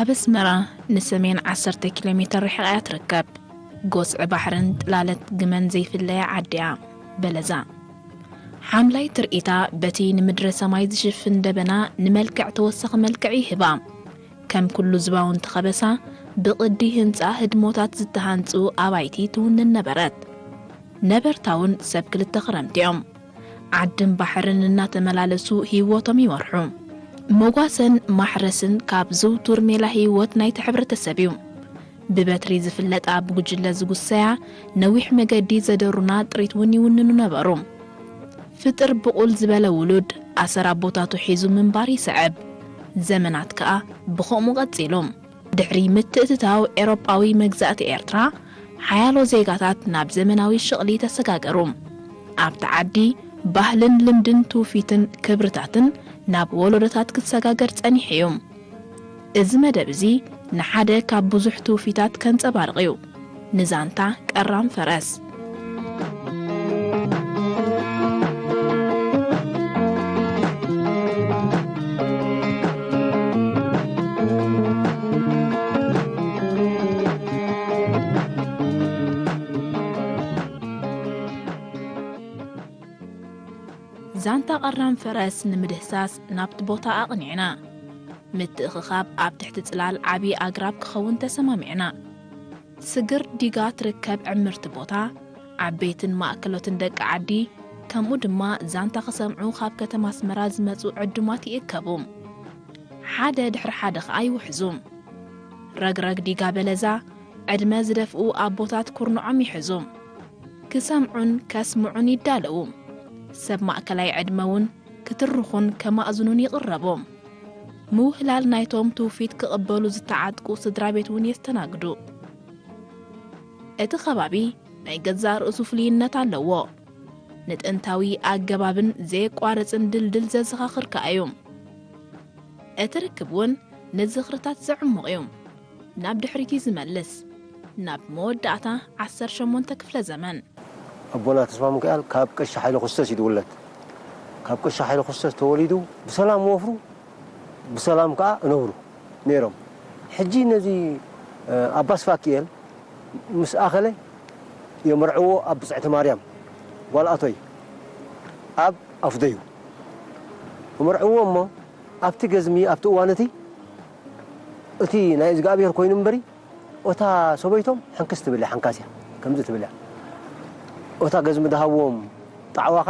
ካብ ኣስመራ ንሰሜን ዓሰርተ ኪሎ ሜተር ርሒቓ እያ ትርከብ። ጎስዒ ባሕርን ጥላለት ግመን ዘይፍለያ ዓዲያ በለዛ። ሓምላይ ትርኢታ በቲ ንምድረ ሰማይ ዝሽፍን ደበና ንመልክዕ ተወሳኺ መልክዕ ይህባ። ከም ኩሉ ዝባውንቲ ከበሳ፣ ብቕዲ ህንጻ ህድሞታት ዝተሃንጹ ኣባይቲ ትውንን ነበረት። ነበርታ እውን ሰብ ክልተ ክረምቲ እዮም። ዓድን ባሕርን እናተመላለሱ ህይወቶም ይመርሑ። መጓሰን ማሕረስን ካብ ዝውቱር ሜላ ህይወት ናይቲ ሕብረተሰብ እዩ። ብበትሪ ዝፍለጣ ብጉጅለ ዝጉሰያ ነዊሕ መገዲ ዘደሩና ጥሪት እውን ይውንኑ ነበሩ። ፍጥር ብቑል ዝበለ ውሉድ ኣሰር ኣቦታቱ ሒዙ ምንባር ይስዕብ። ዘመናት ከኣ ብኸምኡ ቀጺሉ። ድሕሪ ምትእትታው ኤውሮጳዊ መግዛእቲ ኤርትራ፣ ሓያሎ ዜጋታት ናብ ዘመናዊ ሽቕሊ ተሰጋገሩ። ኣብቲ ዓዲ ባህልን ልምድን ትውፊትን ክብርታትን ናብ ወለዶታት ክሰጋገር ጸኒሑ እዩ። እዚ መደብ እዚ ንሓደ ካብ ብዙሕ ትውፊታት ከንጸባርቕ እዩ፣ ንዛንታ ቀራን ፈረስ። ዛንታ ቀራን ፈረስ ንምድህሳስ ናብቲ ቦታ ኣቕኒዕና። ምትእኽኻብ ኣብ ትሕቲ ጽላል ዓቢ ኣግራብ ክኸውን ተሰማሚዕና። ስግር ዲጋ ትርከብ ዕምርቲ ቦታ፣ ዓበይትን ማእከሎትን ደቂ ዓዲ፣ ከምኡ ድማ ዛንታ ክሰምዑ ካብ ከተማ ኣስመራ ዝመጹ ዕዱማት ይእከቡ። ሓደ ድሕሪ ሓደ ኸኣ ይውሕዙ። ረግረግ ዲጋ በለዛ፣ ዕድመ ዝደፍኡ ኣቦታት ኩርንዖም ይሕዙ። ክሰምዑን ከስምዑን ይዳለዉ። ሰብ ማእከላይ ዕድመ እውን ክትርኹን ከማእዝኑን ይቕረቡ። ምውህላል ናይቶም ትውፊት ክቕበሉ ዝተዓጥቁ ስድራ ቤት እውን የስተናግዱ። እቲ ከባቢ ናይ ገዛእ ርእሱ ፍሉይነት ኣለዎ። ንጥንታዊ ኣገባብን ዘየቋርጽን ድልድል ዘዘኻኽር ከኣ እዩ። እቲ ርክብ እውን ንዝኽርታት ዘዕሙቕ እዩ። ናብ ድሕሪት እዩ ዝመልስ። ናብ መወዳእታ ዓሰርተ ሸሞንተ ክፍለ ዘመን። ኣቦና ተስፋ ሚካኤል ካብ ቀሺ ሓይለ ክርስቶስ እዩ ዝውለድ። ካብ ቀሺ ሓይለ ክርስቶስ ተወሊዱ ብሰላም ወፍሩ፣ ብሰላም ከኣ እነብሩ ነይሮም። ሕጂ ነዚ፣ እ፣ ኣባ ስፋኪኤል ምስ ኣኸለ የመርዕዎ ኣብ ብጽዕቲ ማርያም ጓል ኣቶይ ኣብ ኣፍደዩ የመርዕዎ እሞ ኣብቲ ገዝሚ ኣብቲ እዋን እቲ እቲ ናይ እግዚኣብሔር ኮይኑ እምበሪ ኦታ ሰበይቶም ሕንክስ ትብል እያ፣ ሓንካስ እያ፣ ከምዚ ትብል እያ። ኦታ ገዝሚ ዝሃብዎም ጣዕዋኻ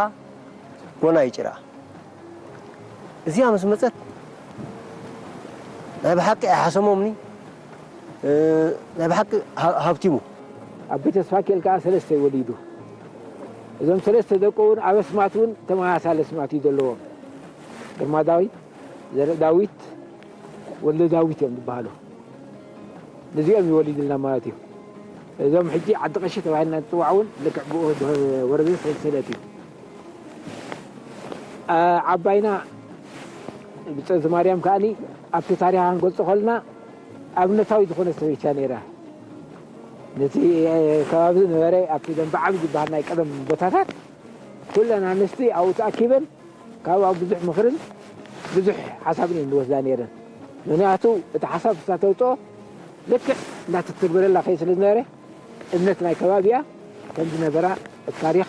ጎና ይጭራ። እዚኣ ምስ መጸት ናይ ብሓቂ ኣይሓሰሞምኒ፣ እ፣ ናይ ብሓቂ ሃ-፣ ሃብቲሙ። ኣቦይ ተስፋኪኤል ከኣ ሰለስተ እዩ ወሊዱ። እዞም ሰለስተ ደቁ እውን ኣብ ኣስማት እውን ተመሳሳሊ ኣስማት እዩ ዘለዎም። ግርማ ዳዊት፣ ዘርእ ዳዊት፣ ወልደ ዳዊት እዮም ዝበሃሉ። ነዚኦም እዩ ወሊድልና ማለት እዩ። እዞም ሕጂ ዓዲ ቀሺ ተባሂልና ንጽዋዕ እውን ልክዕ ብኡ ወረደ ሰንሰለት እዩ። ዓ-፣ ዓባይና ብጽዕቲ ማርያም ከኣኒ ኣብቲ ታሪኻ ክንገልጾ ከለና ኣብነታዊ ዝኾነ ሰበይታ ነይራ። ነቲ ከባቢ ዝነበረ ኣብቲ ደንበ ዓቢ ዝበሃል ናይ ቀደም ቦታታት ኩለን ኣንስቲ ኣብኡ ተኣኪበን ካብኣ ብዙሕ ምኽርን ብዙሕ ሓሳብን እየን ዝወስዳ ነይረን። ምኽንያቱ እቲ ሓሳብ ንሳ ተውፅኦ ልክዕ እንዳተተግበረላ ከይድ ስለ ዝነበረ እምነት ናይ ከባቢኣ ከም ዝነበራ እቲ ታሪኽ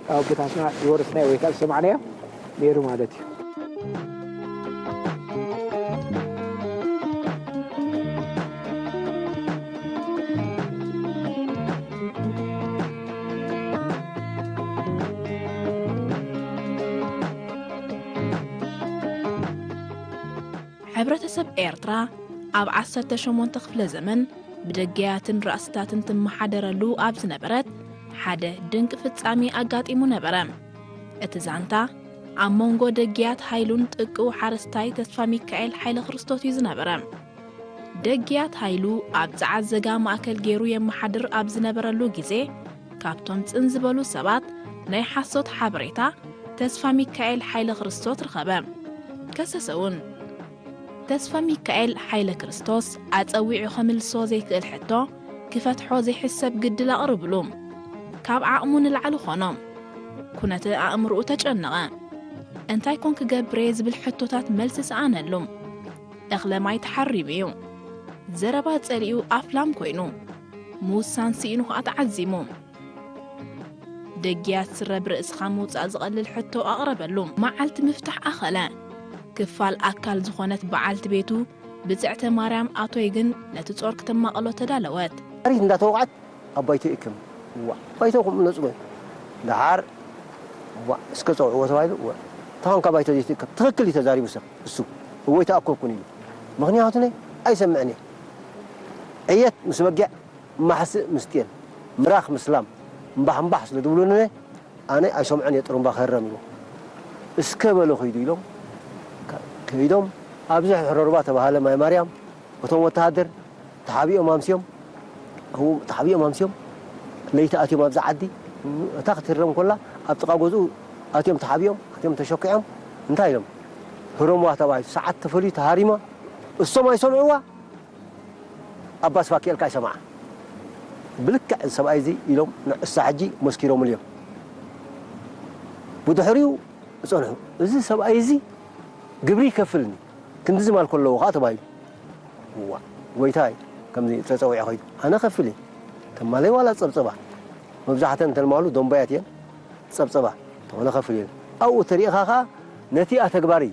ካብ ኣቦታትና ዝወረስናዮ ወይ ከዓ ዝሰማዕናዮ ነይሩ ማለት እዩ። ሕብረተሰብ ኤርትራ ኣብ ዓሰርተ ሸሞንተ ክፍለ ዘመን ብደገያትን ራእስታትን ትመሓደረሉ ኣብ ዝነበረት ሓደ ድንቂ ፍጻሜ ኣጋጢሙ ነበረ። እቲ ዛንታ ኣብ መንጎ ደግያት ሃይሉን ጥቅኡ ሓረስታይ ተስፋ ሚካኤል ሓይለ ክርስቶስ እዩ ዝነበረ። ደግያት ሃይሉ ኣብ ዝዓዘጋ ማእከል ገይሩ የመሓድር ኣብ ዝነበረሉ ግዜ፣ ካብቶም ጽን ዝበሉ ሰባት ናይ ሓሶት ሓበሬታ ተስፋ ሚካኤል ሓይለ ክርስቶስ ረኸበ። ከሰሰ እውን። ተስፋ ሚካኤል ሓይለ ክርስቶስ ኣጸዊዑ ከምልሶ ዘይክእል ሕቶ፣ ክፈትሖ ዘይሕሰብ ግድል ኣቕርብሉ። ካብ ዓቕሙ ንላዕሊ ኾኖ። ኩነተ ኣእምሮኡ ተጨነቐ። እንታይ ኮን ክገብር እየ ዝብል ሕቶታት መልሲ ሰኣነሉ። እኽለ ማይ ተሓሪሙ እዩ። ዘረባ ጸሊኡ ኣፍላም ኮይኑ፣ ምውሳን ስኢኑ ከኣ ተዓዚሙ። ደግያት ስረ ብርእስኻ ምውጻእ ዝቐልል ሕቶ ኣቕረበሉ። መዓልቲ ምፍታሕ ኣኸለ። ክፋል ኣካል ዝኾነት በዓልቲ ቤቱ ብጽዕተ ማርያም ኣቶይ ግን ነቲ ጾር ክተማቕሎ ተዳለወት። ታሪት እንዳተወቕዐት ኣብ ባይቶ ይእክም። ዋእ፣ ባይቶ ኩም ነጽጎ። ደሓር፣ ዋእ፣ እስከ ጸውዕዎ ተባሂሉ፣ ዋእ፣ ተኾንካ ባይቶ ዘይትእከብ። ትኽክል እዩ ተዛሪቡ ሰብ። እሱ፣ እወ ኣይተኣከብኩን ኢሉ። ምኽንያቱ ነይ ኣይሰምዕን እየ። ዕየት ምስ በጊዕ፣ ማሕስእ ምስ ጤል፣ ምራኽ ምስ ላም፣ እምባሕ እምባሕ ስለ ዝብሉኒ ነይ፣ ኣነ ኣይሰምዖን እየ ጥሩምባ ክህረም ኢሉ። እስከ በሎ ኸይዱ ኢሎም፣ ከ-፣ ከይዶም ኣብዚ ሕረሩባ ተባሃለ ማይ ማርያም፣ እቶም ወተሃደር ተሓቢኦም ኣምስዮም፣ ኣብኡ ተሓቢኦም ኣምስዮም፣ ለይቲ ኣትዮም ኣብዚ ዓዲ፣ እታ ክትህረም ከላ ኣብ ጥቓ ገዝኡ ኣትዮም ተሓቢኦም፣ ኣትዮም ተሸኪዖም፣ እንታይ ኢሎም? ህረምዋ ተባሂሉ፣ ሰዓት ተፈልዩ ተሃሪማ፣ እሶም ኣይሰምዕዋ፣ ኣባ ስፋ ኪኤልካ ኣይሰምዓ። ብልክዕ እዚ ሰብኣይ እዚ ኢሎም ንዕሳ ሕጂ መስኪሮምሉ እዮም። ብድሕሪኡ ጸንሑ። እዚ ሰብኣይ እዚ ግብሪ ይከፍልኒ፣ ክንድዚ ማል ከለዎ ኸኣ ተባሂሉ። እዋ፣ ጎይታይ፣ ከምዚ ተጸዊዑ ኸይዱ፣ ኣነ ኸፍል እየ። ተማለይ ዋላ ጸብጸባ። መብዛሕተን እንተን ማሉ ደንባያት እየን፣ ጸብጸባ። ተኾነ ኸፍል እየን። ኣብኡ ተሪእኻ ኸኣ ነቲ ኣተግባሪ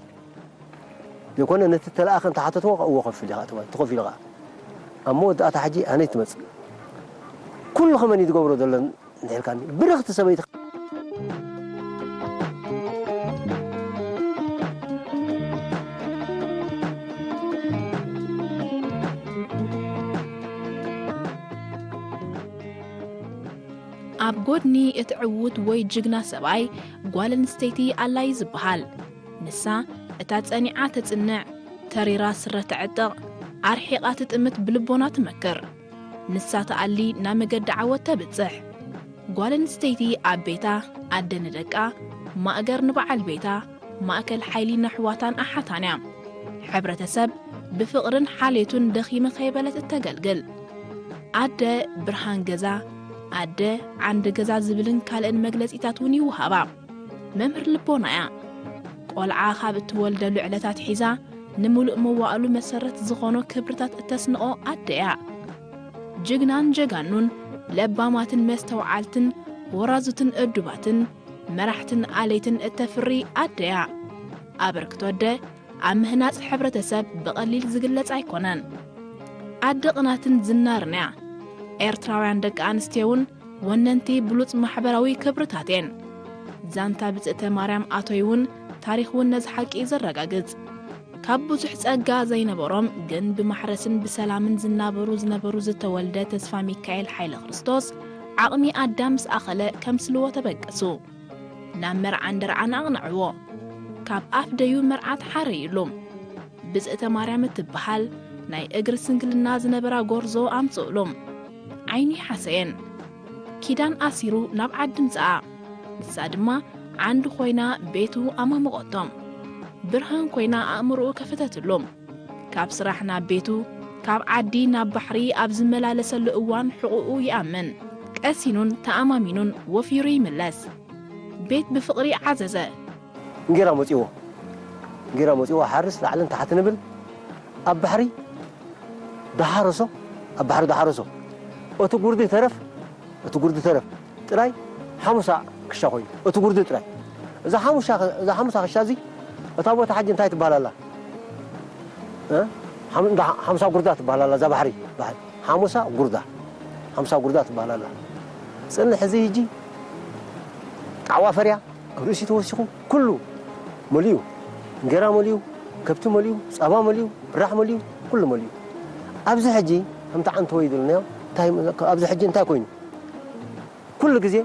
ዘይኮነ ነቲ ተለኣኸ እንተሓተትዎ እዎ ኸፍል ኢኻ ተባሂሉ፣ ተኸፊሉ ኸኣ። ኣብ መወዳእታ ሕጂ ኣነይ ትመጽእ። ኩሉ ኸመን እዩ ዝገብሮ ዘሎ እንድሕልካኒ። ብርኽቲ ሰበይቲ። ኣብ ጎድኒ እቲ ዕዉት ወይ ጅግና ሰብኣይ ጓል ኣንስተይቲ ኣላ እዩ ዝበሃል። ንሳ እታ ጸኒዓ ተጽንዕ፣ ተሪራ ስረ ተዕጥቕ፣ ኣርሒቓ ትጥምት ብልቦና ትመክር። ንሳ ትኣሊ ናብ መገዲ ዓወት ተብጽሕ። ጓል ኣንስተይቲ ኣብ ቤታ ኣደ ንደቃ፣ ማእገር ንበዓል ቤታ፣ ማእከል ሓይሊ ነሕዋታን ኣሓታን እያ። ሕብረተሰብ ብፍቕርን ሓልዮትን ደኺመ ከይበለት እተገልግል። ኣደ ብርሃን ገዛ፣ ኣደ ዓንዲ ገዛ ዝብልን ካልእን መግለጺታት እውን ይወሃባ። መምህር ልቦና እያ። ቆልዓ ካብ እትወልደሉ ዕለት ኣትሒዛ ንምሉእ መዋእሉ መሰረት ዝኾኖ ክብርታት እተስንቖ ኣደ እያ። ጅግናን ጀጋኑን፣ ለባማትን መስተውዓልትን፣ ወራዙትን እዱባትን፣ መራሕትን ኣለይትን እተፍሪ ኣደ እያ። ኣበርክቶ ኣደ ኣብ ምህናጽ ሕብረተሰብ ብቐሊል ዝግለጽ ኣይኮነን። ኣደ ቅናትን ዝናርን እያ። ኤርትራውያን ደቂ ኣንስትዮ እውን ወነንቲ ብሉጽ ማሕበራዊ ክብርታት እየን። ዛንታ ብጽእተ ማርያም ኣቶይ እውን ታሪኽ እውን ነዚ ሓቂ እዩ ዘረጋግጽ። ካብ ብዙሕ ጸጋ ዘይነበሮም ግን ብማሕረስን ብሰላምን ዝናበሩ ዝነበሩ ዝተወልደ ተስፋ ሚካኤል ሓይለ ክርስቶስ ዓቕሚ ኣዳም ምስ ኣኸለ ከምስልዎ ተበገሱ። ናብ መርዓን ደርዓን ኣቕንዕዎ። ካብ ኣፍ ደዩ መርዓ ተሓረዩሉ። ብጽእተ ማርያም እትበሃል ናይ እግሪ ስንክልና ዝነበራ ጎርዞ ኣምጽኡሉ። ዓይኑ ይሓሰየን። ኪዳን ኣሲሩ ናብ ዓዲ ምጽኣ። ንሳ ድማ ዓንዲ ኮይና ቤቱ ኣማመቖቶም። ብርሃን ኮይና ኣእምሮኡ ከፈተትሉ። ካብ ስራሕ ናብ ቤቱ፣ ካብ ዓዲ ናብ ባሕሪ ኣብ ዝመላለሰሉ እዋን ሕቑኡ ይኣምን። ቀሲኑን ተኣማሚኑን ወፊሩ ይምለስ። ቤት ብፍቕሪ ዓዘዘ። እንጌራ መጺዎ። እንጌራ መጺዎ፣ ሓርስ ላዕልን ታሕትን ንብል። ኣብ ባሕሪ ደሓረሶ፣ ኣብ ባሕሪ ደሓረሶ። እቲ ጉርዲ ተረፍ፣ እቲ ጉርዲ ተረፍ ጥራይ ሓሙሳ ክሻ ኮይኑ። እቲ ጉርዲ ጥራይ። እዛ ሓሙሳ፣ እዛ ሓሙሳ ክሻ እዚ፣ እታ ቦታ ሕጂ እንታይ ትበሃል ኣላ? እ? ሓም-፣ እንዳ ሓምሳ ጉርዳ ትበሃል ኣላ፣ እዛ ባሕሪ፣ ባሕሪ። ሓሙሳ ጉርዳ። ሓምሳ ጉርዳ ትበሃል ኣላ። ጽንሕ እዚ ሕጂ ጣዕዋ ፈርያ፣ ኣብ ርእሲ ተወሲኹ፣ ኩሉ መሊኡ። እንጌራ መሊኡ፣ ከብቲ መሊኡ፣ ጸባ መሊኡ፣ ብራሕ መሊኡ፣ ኩሉ መሊኡ። ኣብዚ ሕጂ፣ ከምቲ ዓንተወይ ዝብልናዮ፣ እንታይ፣ ኣብዚ ሕጂ እንታይ ኮይኑ? ኩሉ ግዜ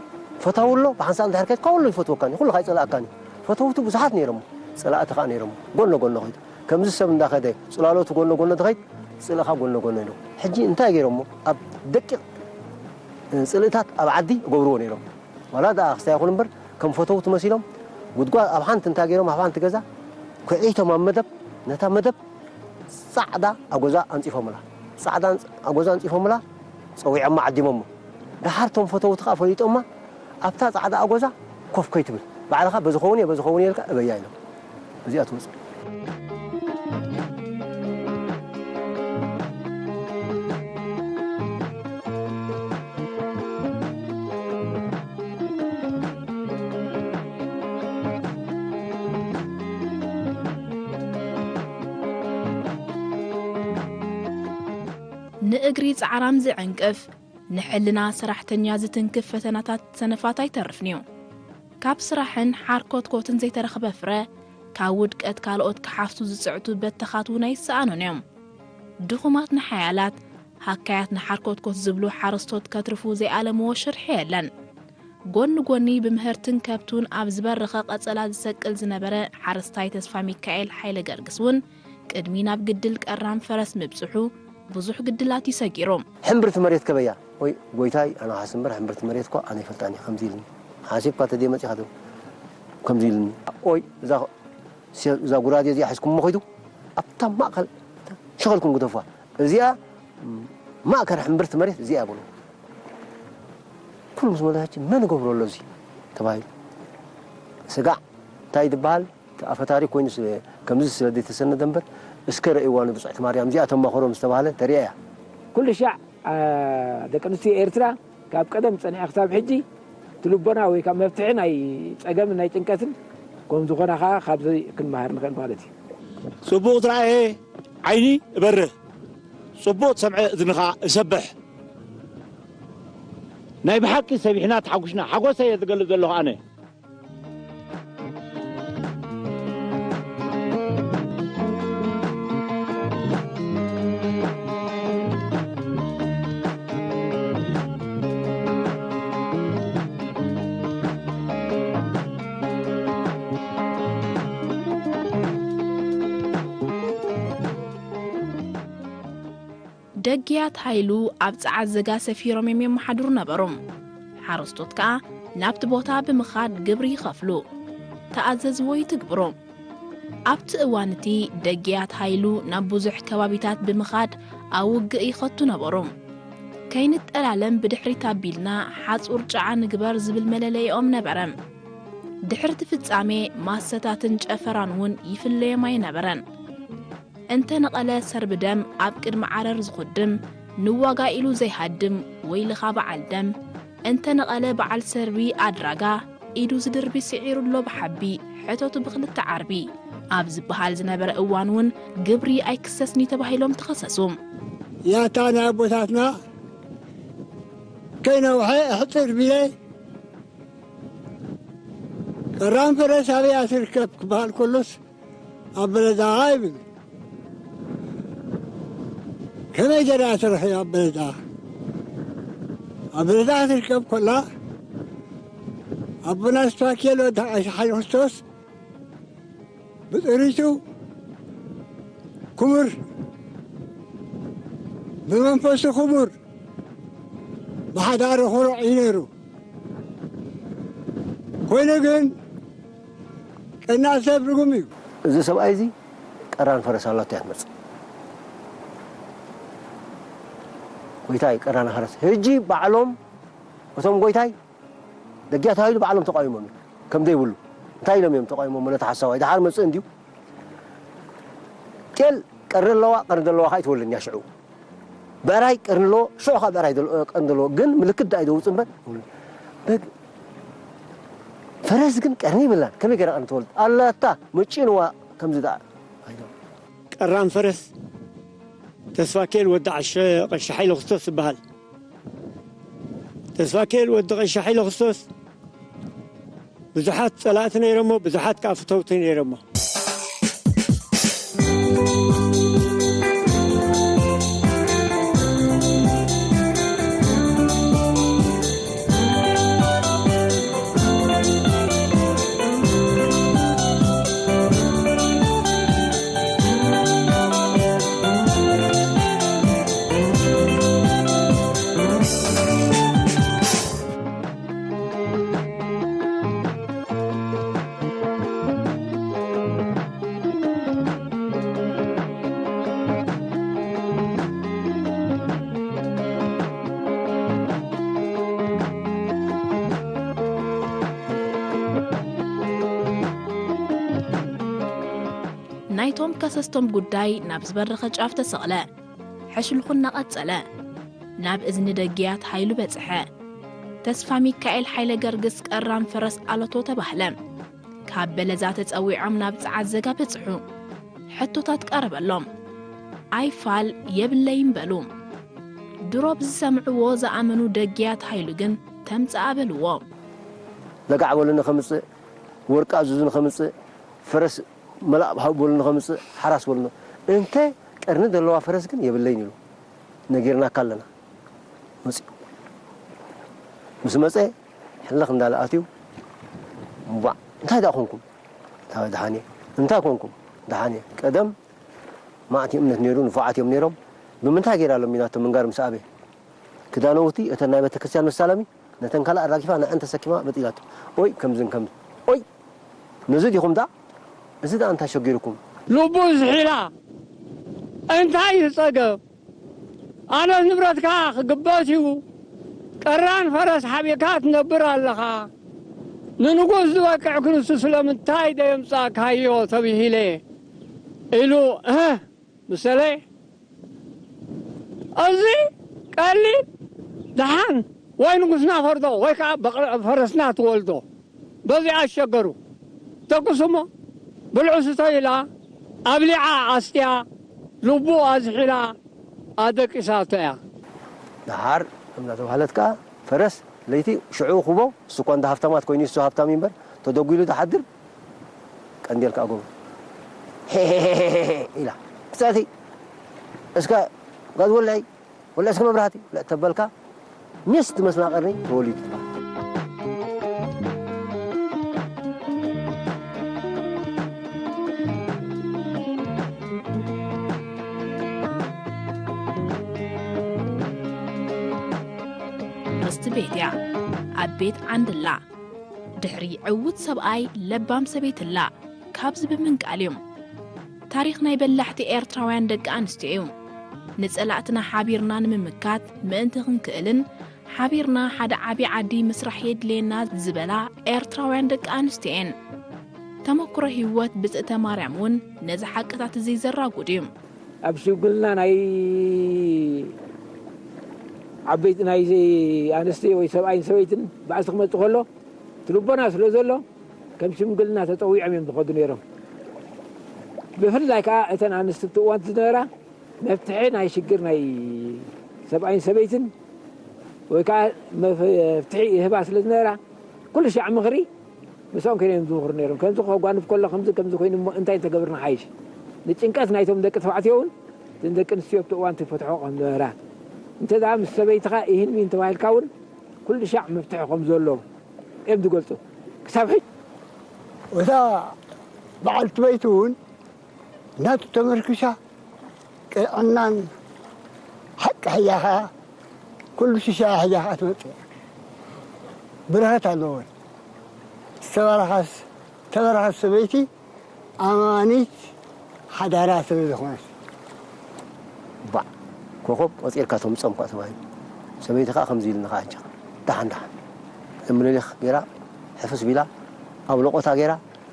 ፈታዊ ኣሎ፣ ብሓንሳእ እንድሕር ከድካ፣ ኩሉ ይፈትወካን እዩ፣ ኩሉ ከኣ ይጸልኣካን እዩ። ፈተውቲ ብዙሓት ነይሮሞ፣ ጸላእቲ ከኣ ነይሮሞ። ጎኖ ጎኖ ኸይዱ። ከምዚ ሰብ እንዳኸደ፣ ጽላሎቱ ጎኖ ጎኖ ትኸይድ፣ ጽልእኻ ጎኖ ጎኖ ኢሉ። ሕጂ እንታይ ገይሮሞ? ኣብ ደቂቕ፣ እ፣ ጽልእታት ኣብ ዓዲ ይገብርዎ ነይሮም። ዋላ ደኣ ክስታይ ይኹን እምበር፣ ከም ፈተውቲ መሲሎም፣ ጉድጓድ ኣብ ሓንቲ እንታይ ገይሮም፣ ኣብ ሓንቲ ገዛ፣ ኩዕሊቶም ኣብ መደብ፣ ነታ መደብ ጻዕዳ ኣጎዛ ኣንጺፎምላ። ጻዕዳ ኣንጽ-፣ ኣጎዛ ኣንጺፎምላ፣ ጸዊዖማ ዓዲሞሞ። ደሓር እቶም ፈተውቲ ከኣ ፈሊጦማ፣ ኣብታ ጻዕዳ ኣጎዛ ኮፍ ከይትብል፣ ባዕልኻ በዚ ኸውን እየ፣ በዚ ኸውን እየ ኢልካ እበያ ኢሎም። እዚኣ ትወጽእ። ንእግሪ ጻዕራም ዝዕንቅፍ፣ ንሕልና ሰራሕተኛ ዝትንክፍ ፈተናታት ሰነፋት ኣይተርፍን'ዩ። ካብ ስራሕን ሓርኮትኮትን ዘይተረኽበ ፍረ፣ ካብ ውድቀት ካልኦት ክሓፍሱ ዝጽዕቱ በተኻት እውን ኣይሰኣኑን እዮም። ድኹማት ንሓያላት፣ ሃካያት ንሓርኮትኮት ዝብሉ ሓረስቶት ከትርፉ ዘይኣለምዎ ሽርሒ የለን። ጎኒ ጎኒ ብምህርትን ከብቱን ኣብ ዝበረኸ ቀጸላ ዝሰቅል ዝነበረ ሓረስታይ ተስፋ ሚካኤል ሓይለ ገርግስ እውን ቅድሚ ናብ ግድል ቀራን ፈረስ ምብጽሑ ብዙሕ ግድላት እዩ ሰጊሩ። ሕምብርቲ መሬት ከበያ ወይ ጎይታይ ኣነ ሓስ እምበር ሕምብርቲ መሬት እኮ ኣነ ይፈልጣን እየ ከምዚ ኢልኒ ሓሲብካ ተደይ መጺኻ ትብል ከምዚ ኢልኒ ኦይ እዛ እዛ ጉራዴ እዚኣ ሒዝኩም እሞ ኸይዱ ኣብታ ማእከል ሸኸልኩም ግደፏ እዚኣ ማእከል ሕምብርቲ መሬት እዚኣ በሉ። ኩሉ ምስ መለሰ ሕጂ መን ይገብሮ ኣሎ እዚ ተባሂሉ። ስጋዕ እንታይ ዝበሃል እቲ ኣፈ ታሪክ ኮይኑ ስለ- ከምዚ ስለ ዘይተሰነደ እምበር እስከ ረእይዋ ንብፅዕቲ ማርያም እዚኣ ተማኸሮም ዝተባህለ ተሪኣ እያ። ኩሉ ሻዕ ደቂ ኣንስትዮ ኤርትራ ካብ ቀደም ጸኒዐ ክሳብ ሕጂ እቲ ልቦና ወይ ካብ መፍትሒ ናይ ጸገምን ናይ ጭንቀትን ከም ዝኾና ከኣ ካብዚ ክንመሃር ንኽእል ማለት እዩ። ጽቡቕ ዝረኣየ ዓይኒ እበርህ፣ ጽቡቕ ዝሰምዐ እዝኒ ኸኣ እሰብሕ። ናይ ብሓቂ ሰቢሕና ተሓጒስና፣ ሓጎሰይ እየ ዝገልጽ ዘለኹ ኣነ። ደግያት ሃይሉ ኣብ ጸዓት ዘጋ ሰፊሮም እዮም የመሓድሩ ነበሩ። ሓረስቶት ከኣ ናብቲ ቦታ ብምኻድ ግብሪ ይኸፍሉ፣ ተኣዘዝዎ ይትግብሩ። ኣብቲ እዋን እቲ ደግያት ሃይሉ ናብ ብዙሕ ከባቢታት ብምኻድ ኣብ ውግእ ይኸቱ ነበሩ። ከይንጠላለም ብድሕሪት ኣቢልና ሓጹር ጨዓ ንግበር ዝብል መለለይኦም ነበረ። ድሕርቲ ፍጻሜ ማሰታትን ጨፈራን እውን ይፍለዮም ኣይነበረን። እንተ ነቐለ ሰርቢ ደም ኣብ ቅድሚ ዓረር ዝኹድም፣ ንዋጋ ኢሉ ዘይሃድም፣ ወይልኻ በዓል ደም፣ እንተ ነቐለ በዓል ሰርቢ ኣድራጋ፣ ኢዱ ዝድርቢ ስዒሩ ኣሎ ብሓቢ፣ ሕተቱ ብኽልተ ዓርቢ ኣብ ዝበሃል ዝነበረ እዋን እውን ግብሪ ኣይክሰስኒ ተባሂሎም ተኸሰሱ። ያታ ናይ ኣቦታትና ከይነውሐ ኣሕፅር ቢለ ቀራን ፈረስ ኣበይ እያ ትርከብ ክበሃል ከሎስ ኣብ በለዳ ይብል። ከመይ ገይራ እያ ትረኽብ ኣብ በለዳ? ኣብ በለዳ ክትርከብ ከላ ኣቦና ስፓኬሎ ወዲ ሓይለ ክርስቶስ ብጥሪቱ ክቡር ብመንፈሱ ክቡር ብሓዳሩ ኩሩዕ እዩ ነይሩ። ኮይኑ ግን ቀናእ ሰብ ርጉም እዩ። እዚ ሰብኣይ እዚ ቀራን ፈረስ ኣላቶ እያ ትመፅእ። ጎይታይ ቀራን ፈረስ ህጂ ባዕሎም እቶም ጎይታይ ደጊያ ተባሂሉ ባዕሎም ተቃዊሞም እዮም ከም ዘይብሉ እንታይ ኢሎም እዮም ተቃዊሞም ነቲ ሓሳዋይ ደሓር መፅእ እንድዩ ጤል ቀርኒ ኣለዋ ቀርኒ ዘለዋ ከዓ ይትወልን እያ ሽዑ ብዕራይ ቀርኒ ኣለዎ ሽዑ ከዓ ብዕራይ ቀርኒ ኣለዎ ግን ምልክት ደኣ ይደውፅ እምበር በግ ፈረስ ግን ቀርኒ ይብላን ከመይ ገይራ ቀርኒ ትወልድ ኣላታ መጪንዋ ከምዚ ደኣ ኣይዶም ቀራን ፈረስ ተስፋኬል ወዲ ዓሸ ቀሺ ሓይለ ክርስቶስ ይበሃል። ተስፋኬል ወዲ ቀሺ ሓይለ ክርስቶስ ብዙሓት ጸላእቲ ነይሮሞ፣ ብዙሓት ከኣ ፍተውቲ ነይሮሞ። ናይቶም ከሰስቶም ጉዳይ ናብ ዝበረኸ ጫፍ ተሰቕለ። ሕሽልኹ እናቐጸለ ናብ እዝኒ ደግያት ሃይሉ በጽሐ። ተስፋ ሚካኤል ሓይለ ገርግስ ቀራን ፈረስ ኣለቶ ተባህለ። ካብ በለዛ ተጸዊዖም ናብ ጸዓት ዘጋ በጽሑ። ሕቶታት ቀረበሎም። ኣይፋል የብለይን በሉ። ድሮ ብዝሰምዕዎ ዝኣመኑ ደግያት ሃይሉ ግን ተምጽኣ በልዎ። ለጋዕ በሉ ንኸምጽእ፣ ወርቂ ኣዙዙ ንኸምጽእ፣ ፈረስ መላእ ሃቡ በሉ ንኸምጽእ፣ ሓራስ በሉ። እንተ ቀርኒ ዘለዋ ፈረስ ግን የብለይን ኢሉ ነጊርናካ ኣለና። መጺኡ። ምስ መጸ ሕልኽ እንዳለ ኣትዩ፣ እምቧዕ፣ እንታይ ደኣ ኮንኩም? እንታይ ደሓን እየ። እንታይ ኮንኩም? ደሓን እየ። ቀደም ማዕት እምነት ነይሩ፣ ንፉዓት እዮም ነይሮም። ብምንታይ ገይራ ሎሚናቶ ምንጋር ምስ ኣበየ? ክዳነውቲ እተን ናይ ቤተክርስትያን መሳለሚ ነተን ካልእ ኣራጊፋ ንዐን ተሰኪማ በጥ ኢላቶ። ኦይ፣ ከምዝን ከምዝ-፣ ኦይ! ነዚ ዲኹም ደኣ? እዚ ደኣ እንታይ ሸጊርኩም? ልቡ ዝሒላ፣ እንታይ ዝጸገብ? ኣነስ ንብረትካ ክግበስ እዩ። ቀራን ፈረስ ሓቢእካ ትነብር ኣለኻ። ንንጉስ ዝበቅዕ ክንሱ ስለምንታይ ደየምጻእካዮ ተብሂለ? ኢሉ እህ ምሰለ። እዚ ቀሊል ደሓን ወይ ንጉስና ፈርዶ ወይ ከዓ በቕሊ ፈረስና ትወልዶ። በዚኣ ኣሸገሩ። ደቅሱሞ ብልዑ ስቶ ኢላ ኣብሊዓ ኣስትያ ልቡ ኣዝሒላ ኣደቂሳቶ እያ። ደሓር እናተባህለት ከዓ ፈረስ ለይቲ ሽዑ ክቦ እሱ እኳ እንዳ ሃብታማት ኮይኑ እሱ ሃብታም እምበር ተደጒሉ ዝሓድር ቀንዴል ከዓ ጎቦ ኢላ ክሳቲ እስከ ጋዝ ወላይ ወላ እስከ መብራህቲ ወላ ተበልካ ምስ ትመስላ ቀርኒ ተወሊዱ ትበሃል። ርስቲ ቤት እያ። ኣብ ቤት ዓንድላ ድሕሪ ዕዉት ሰብኣይ ለባም ሰበይትላ ካብዚ ብምንቃል እዩ። ታሪኽ ናይ በላሕቲ ኤርትራውያን ደቂ ኣንስትዮ እዩ። ንጸላእትና ሓቢርና ንምምካት ምእንቲ ክንክእልን ሓቢርና ሓደ ዓቢ ዓዲ ምስራሕ የድልየና ዝበላ ኤርትራውያን ደቂ ኣንስትዮ እየን። ተመክሮ ህይወት ብጽእተ ማርያም እውን ነዚ ሓቅታት እዚ ዘራጉድ እዩ። ኣብ ሽምግልና ናይ ዓበይቲ ናይ ኣንስቲ ወይ ሰብኣይን ሰበይትን ባእሲ ክመጽእ ከሎ እቲ ልቦና ስለ ዘሎ ከም ሽምግልና ተጠዊዖም እዮም ዝኸዱ ነይሮም። ብፍላይ ከዓ እተን ኣንስቲ ኣብቲ እዋን ዝነበራ መፍትሒ ናይ ሽግር ናይ ሰብኣይን ሰበይትን ወይ ከዓ መፍትሒ ይህባ ስለ ዝነበራ ኩሉ ሻዕ ምኽሪ ምስኦም ኮይኖም እዮም ዝምኽሩ ነይሮም። ከምዚ ከጓንፍ ከሎ ከምዚ ከምዚ ኮይኑ እሞ እንታይ እንተገብርና ሓይሽ? ንጭንቀት ናይቶም ደቂ ተባዕትዮ እውን እተን ደቂ ኣንስትዮ ኣብቲ እዋን ትፈትሖ ከም ዝነበራ እንተ ደኣ ምስ ሰበይትኻ ይህን ሚን ተባሂልካ እውን ኩሉ ሻዕ መፍትሒ ከም ዘሎ እዮም ዝገልጹ። ክሳብ ሕጂ እታ በዓልቲ በይቲ እውን ናቱ ተመርኪሳ ቅንዕናን ሓቂ ሕያ ኸዓ ኩሉ ሽሻ ሕያ ኸዓ ትመጽእ እያ። ብርኸት ኣለወን። ዝተባረኸስ-፣ ዝተባረኸት ሰበይቲ ኣማኒት ሓዳራ ስለ ዝኾነት። ባዕ፣ ኮኾብ ቆጺርካ ተምጾም እኳ ተባሂሉ። ሰበይቲ ኸዓ ከምዚ ኢልኒ ኸዓ ሕጂ ኸዓ። ደሓን፣ ደሓን። ምኒልክ ገይራ ሕፍስ ቢላ፣ ኣብ ለቖታ ገይራ፣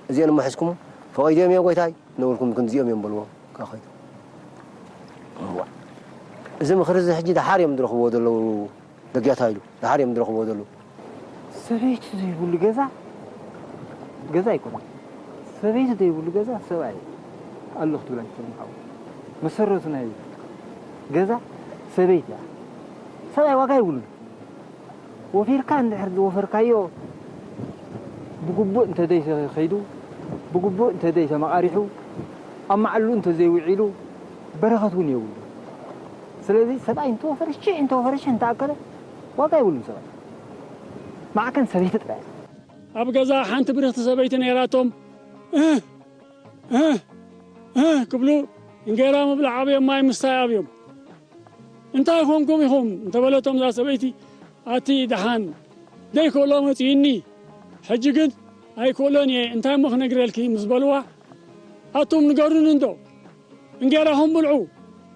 እዚአን እሞ ሒዝኩሞ፣ ፈቒዶም እዮም ጎይታይ፣ ነበርኩም ክንዚኦም እዮም በልዎ። ካብ ኸይዱ። እዋ። እዚ ምኽሪ እዚ ሕጂ ደሓር እዮም ዝረኽብዎ ዘለዉ። ደጊያታ ኢሉ ደሓር እዮም ዝረኽብዎ ዘለዉ። ሰበይቲ ዘይብሉ ገዛ፣ ገዛ ኣይኮነን። ሰበይቲ ዘይብሉ ገዛ ሰብኣይ ኣሎ ክትብል ኣይትኽእልን ሓው። መሰረቱ ናይ ገዛ ሰበይቲ እያ። ሰብኣይ ዋጋ የብሉን። ወፊርካ እንድሕር ዝወፈርካዮ ብግቡእ እንተዘይተኸይዱ፣ ብግቡእ እንተዘይተመቓሪሑ፣ ኣብ መዓሉ እንተዘይውዒሉ በረኸት እውን የብሉ። ስለዚ ሰብኣይ እንተወፈረ፣ ሽሕ እንተወፈረ፣ ሽሕ እንተኣከለ ዋጋ የብሉን ሰብኣይ። ማዕከን ሰበይቲ ጥራይ እያ። ኣብ ገዛ ሓንቲ ብርኽቲ ሰበይቲ ነይራቶም። እህ፣ እህ፣ እህ ክብሉ እንጌራ ምብላዕ ኣብዮም፣ ማይ ምስታይ ኣብዮም። "እንታይ ኾንኩም ኢኹም?" እንተበለቶም እዛ ሰበይቲ፣ "ኣቲ ደሓን ደይክእሎ መጺኡኒ፣ ሕጂ ግን ኣይክእሎን እየ፣ እንታይ እሞ ክነግረልኪ?" ምስ በልዋ፣ "ኣቱም ንገሩኒ እንዶ፣ እንጌራኹም ብልዑ፣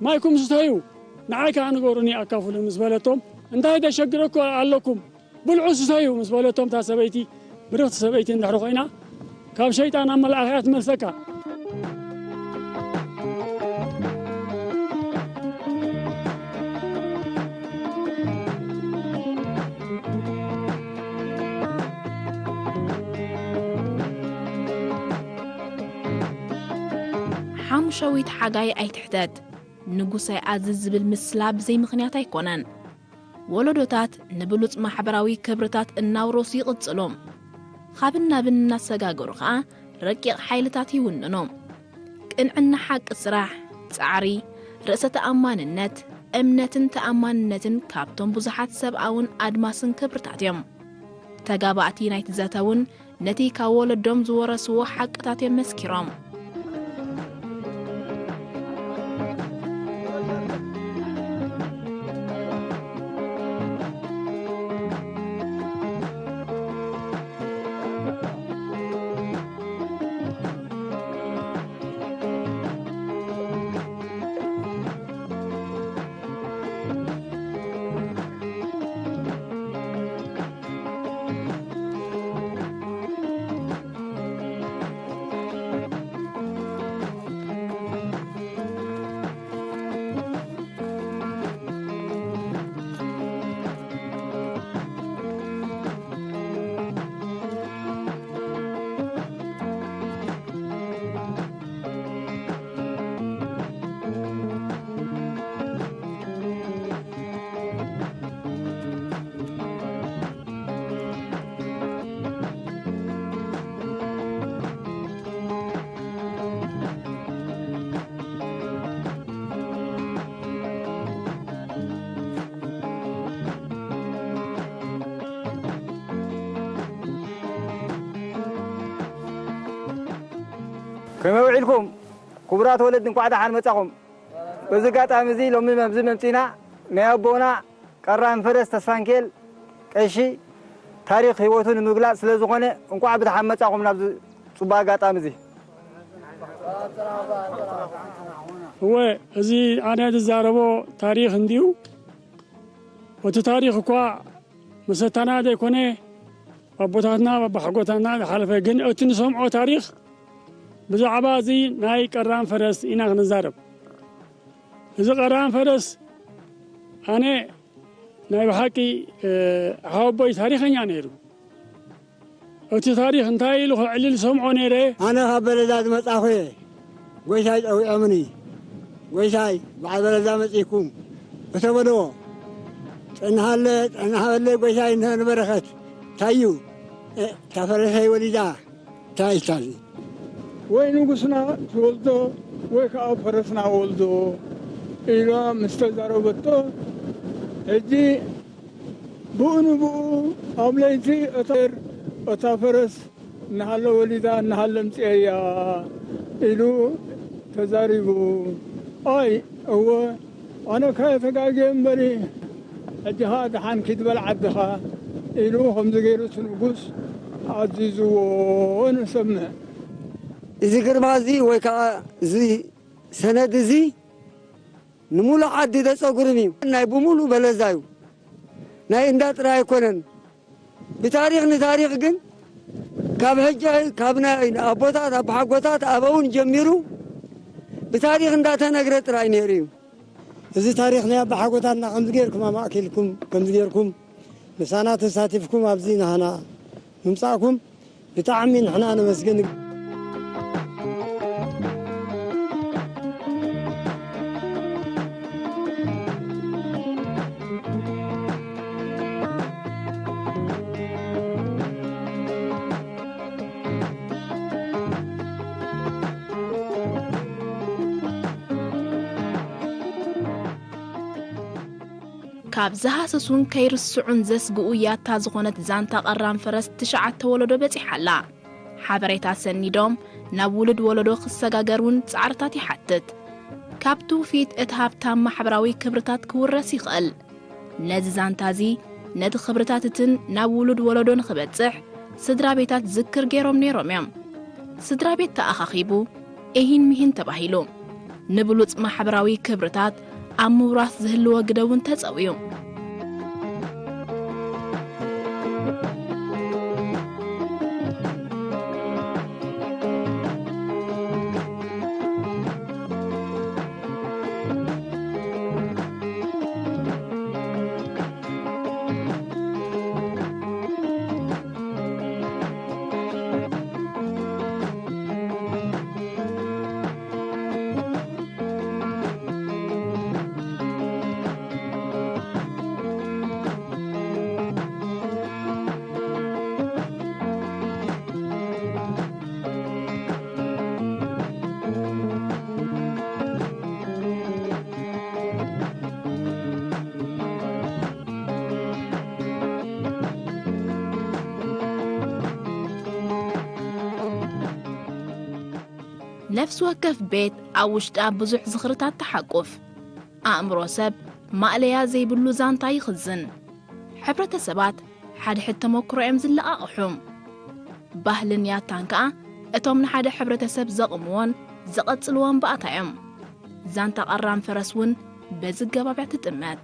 ማይኩም ስተዩ፣ ንዓይ ከኣ ንገሩኒ፣ ኣካፍሉኒ" ምስ በለቶም፣ "እንታይ ተሸግረኩ ኣለኩም?" "ብልዑ ስተዩ" ምስ በለቶም፣ እታ ሰበይቲ ብርኽቲ ሰበይቲ እንድሕሪ ኮይና፣ ካብ ሸይጣን ኣብ መልኣኽ እያ ትመልሰካ። ሓሙሸዊት ሓጋይ ኣይትሕተት። ንጉሳይ ኣዝዝ ዝብል ምስላ ብዘይ ምኽንያት ኣይኮነን። ወለዶታት ንብሉጽ ማሕበራዊ ክብርታት እናውረሱ ይቕጽሉ። ኻብን ናብን እናሰጋገሩ ኸኣ ረቂቕ ሓይልታት ይውንኑ። ቅንዕና፣ ሓቂ ስራሕ፣ ጻዕሪ፣ ርእሰ ተኣማንነት፣ እምነትን ተኣማንነትን ካብቶም ብዙሓት ሰብኣውን ኣድማስን ክብርታት እዮም። ተጋባእቲ ናይቲ ዘተ እውን ነቲ ካብ ወለዶም ዝወረስዎ ሓቅታት እዮም መስኪሮም። ከመይ ውዒልኩም? ክቡራት ወለዲ፣ እንኳዕ ደሓን መጻኹም። በዚ ኣጋጣሚ እዚ ሎሚ ኣብዚ መምጺና ናይ ኣቦና ቀራን ፈረስ ተስፋንኬል ቀሺ ታሪኽ ህይወቱ ንምግላጽ ስለ ዝኾነ፣ እንኳዕ ብደሓን መጻኹም ናብዚ ጽቡቕ ኣጋጣሚ እዚ። እወ፣ እዚ ኣነ ዝዛረቦ ታሪኽ እንድዩ። እቲ ታሪኽ እኳ መሰታና ዘይኮነ፣ ኣቦታትና ኣቦሓጎታትና ዝሓለፈ፣ ግን እቲ ንሰምዖ ታሪኽ ብዛዕባ እዚ ናይ ቀራን ፈረስ ኢና ክንዛረብ። እዚ ቀራን ፈረስ ኣነ ናይ ብሓቂ፣ እ፣ ሓወቦይ ታሪኸኛ ነይሩ። እቲ ታሪኽ እንታይ ኢሉ ከዕልል ሰምዖ ነይረ። ኣነ ካብ በለዳ ዝመጻኹ እየ። ጎይታይ ጸዊዖምኒ። ጎይታይ፣ በዓል በለዳ መጺእኩም እተበልዎ፣ ጸንሃለ፣ ጸንሃለ ጎይታይ፣ እንተ ንበረኸት፣ እንታይ እዩ? እ፣ እታ ፈረሰይ ወሊዳ፣ እንታይ እዩ እታ እዚ? ወይ ንጉስና ትወልዶ፣ ወይ ከዓ ፈረስና ወልዶ ኢላ ምስ ተዛረበቶ፣ ሕጂ ብኡ ንብኡ ኣብ ለይቲ እታ፣ እታ ፈረስ እናሃለ ወሊዳ እናሃለ ኣምፅኤያ ኢሉ ተዛሪቡ። ኣይ እወ፣ ኣነ ከ ተጋግየ እምበሪ፣ ሕጂ ኸዓ ደሓን ኪድ በል ዓድኻ ኢሉ ከምዚ ገይሩ እቲ ንጉስ ኣዚዝዎ ንሰምዕ። እዚ ግርማ እዚ ወይ ከዓ እዚ ሰነድ እዚ ንምሉእ ዓዲ ዘጸጉርም እዩ። ናይ ብምሉእ በለዛ እዩ። ናይ እንዳ ጥራይ ኣይኮነን። ብታሪኽ ንታሪኽ ግን ካብ ሕጂ፣ ካብ ናይ ኣቦታት ኣቦሓጎታት ኣበውን ጀሚሩ ብታሪኽ እንዳተነግረ ጥራይ ነይሩ እዩ። እዚ ታሪኽ ናይ ኣቦሓጎታትና ከምዚ ጌርኩም ኣማእኪልኩም፣ ከምዚ ጌርኩም ምሳና ተሳቲፍኩም ኣብዚ ናህና ምምጻእኩም ብጣዕሚ ንሕና ነመስግን። ካብ ዝሃሰሱን ከይርስዑን ዘስግኡ ያታ ዝኾነት ዛንታ ቀራን ፈረስ ትሽዓተ ወለዶ በጺሓ ኣላ። ሓበሬታ ሰኒዶም ናብ ውሉድ ወለዶ ክሰጋገር እውን ጻዕርታት ይሓትት። ካብ ትውፊት እቲ ሃብታም ማሕበራዊ ክብርታት ክውረስ ይኽእል። ነዚ ዛንታ እዚ፣ ነቲ ክብርታት እትን ናብ ውሉድ ወለዶ ንኽበጽሕ፣ ስድራ ቤታት ዝክር ገይሮም ነይሮም እዮም። ስድራ ቤት ተኣኻኺቡ፣ እሂን ምሂን ተባሂሉ፣ ንብሉጽ ማሕበራዊ ክብርታት ኣብ ምውራስ ዝህልዎ ግደ እውን ተጸውዩ። ነፍሲ ወከፍ ቤት ኣብ ውሽጣ ብዙሕ ዝኽርታት ትሓቁፍ። ኣእምሮ ሰብ ማእለያ ዘይብሉ ዛንታ ይኽዝን። ሕብረተሰባት ሓድሕድ ተመክሮ እዮም ዝለቓቕሑ። ባህልን ያታን ከኣ እቶም ንሓደ ሕብረተሰብ ዘቕምዎን ዘቐጽልዎን ባእታ እዮም። ዛንታ ቀራን ፈረስ እውን በዚ ገባብያ ትጥመት።